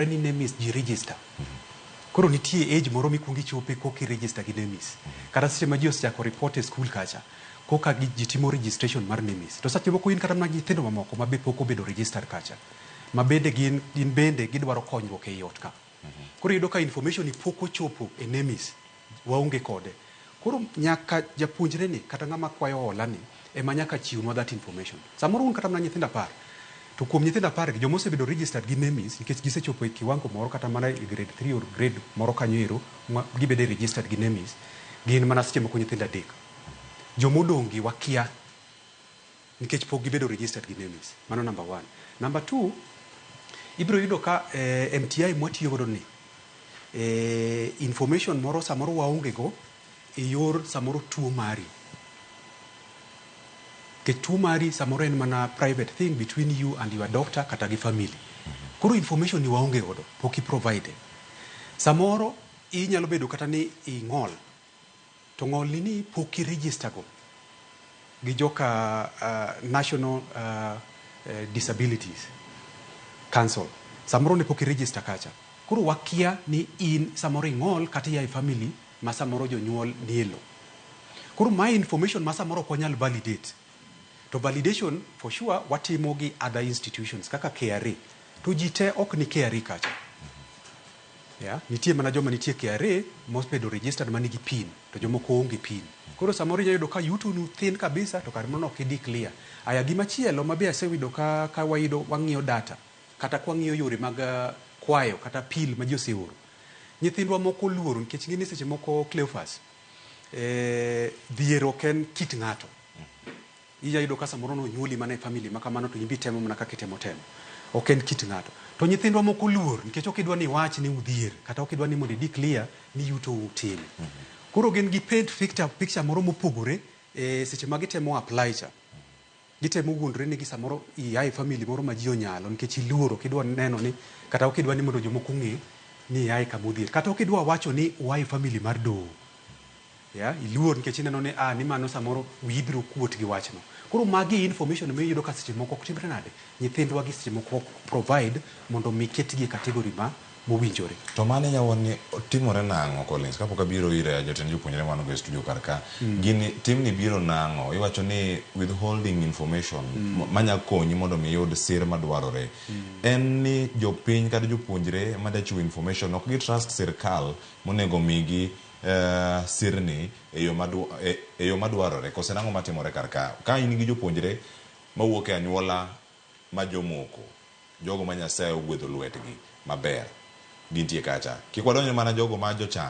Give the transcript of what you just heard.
Ni NEMIS ji register. Koro nitie age moro mikwongo ichope koka i register gi NEMIS. Kata seche ma ji osechako report e school kacha, koka ji timo registration mar NEMIS. To seche moko in kata mana nyithindo mamoko ma be pok obedo registered kacha, ma bende gin bende gidwaro konyruok ei ot ka. Koro iyudo ka information ni pok ochopo e NEMIS, waonge kode. Koro nyaka japuonjre ni kata ng'ama kwayo hola ni ema nyaka chiwnwa that information. Samoro un kata mana nyithindo 10, to kuom nyithindo 10 gi, joma osebedo registered gi NEMIS nikech gisechopo e kiwango moro, kata mana e grade 3 or grade moro kanyo ero ma gibede registered gi NEMIS, gin mana seche moko nyithindo 3. Jomodong' gi wakia nikech pok gibedo registered gi NEMIS. Mano number one. Number two, ibiro yudo ka MTI mwatiyo godo ni information moro samoro waonge go e yor samoro tuo mari. Nikech tuo mari samoro en mana private thing between you and your doctor kata gi family. Koro information ni waonge godo, pok i provide. Samoro inyalo bedo kata ni ing'ol, to ng'ol ni ni pok i register go gi joka National Disabilities Council. Samoro ne pok i register kacha. Koro wakia ni in samoro ing'ol kata ia e family ma samoro jonyuol nie lo. Koro mae information ma samoro ok wanyal validate. To validation for sure watimo gi other institutions kaka KRA. To ji te ok ni KRA kacha. Yeah? Nitie mana joma nitie KRA mobedo registered manigi PIN, to jomoko onge PIN. Koro samoro inyalo yudo ka yuto nu thin kabisa, to kar mano ok i declare. Aya, gimachielo ma be aseyudo ka wayudo wang'iyo data kata kwang'iyo yore mag kwayo kata appeal ma ji oseoro. Nyithindwa moko oluoro nikech ng'eni seche moko, Cleophas, dhier ok en kit ng'ato. Inya yudo ka samoro nonyuoli mana e family ma kamano, to in be itemo mana kaka itemo temo. Ok en kit ng'ato. To nyithindwa moko oluor nikech ok idwa ni iwach ni udhier, kata ok idwa ni mondo i declare ni yuto tin. Koro gin gi paint picture moro mopogore e seche ma gitemo apply cha. Gitemo wuondore ni gi samoro ia e family moro ma ji onyalo, nikech iluoro, ok idwa neno ni kata ok idwa ni mondo jomoko ong'e ni ia e kama odhier. Kata ok idwa wacho ni ua e family mar doho. Yeah, iluor nikech ineno ni ni mano samoro wiyi biro kuot gi wachno. Koro magi information miyudo ka seche moko ok timre nade. Nyithindwa gi seche moko ok provide mondo mi ketgi e category ma mowinjore. To mano inyalo ni timore nang'o, Collins, kapok abiro ir jatend jopuonjre man go e studio kar ka? Gini timni biro nang'o? Iwacho ni withholding information manya konyi mondo mi iyud sir madwarore. En ni jopiny kata jopuonjre mada chiwo information ok gi trust sirkal monego migi sirni e yo madwarore, kose nang'o matimore kar ka? Ka in gi jopuonjre mawuok e anyuola ma jomoko, jogo ma Nyasaye ogwedho lwetgi maber, gintie kacha. Kik wadonj mana jogo ma jochan.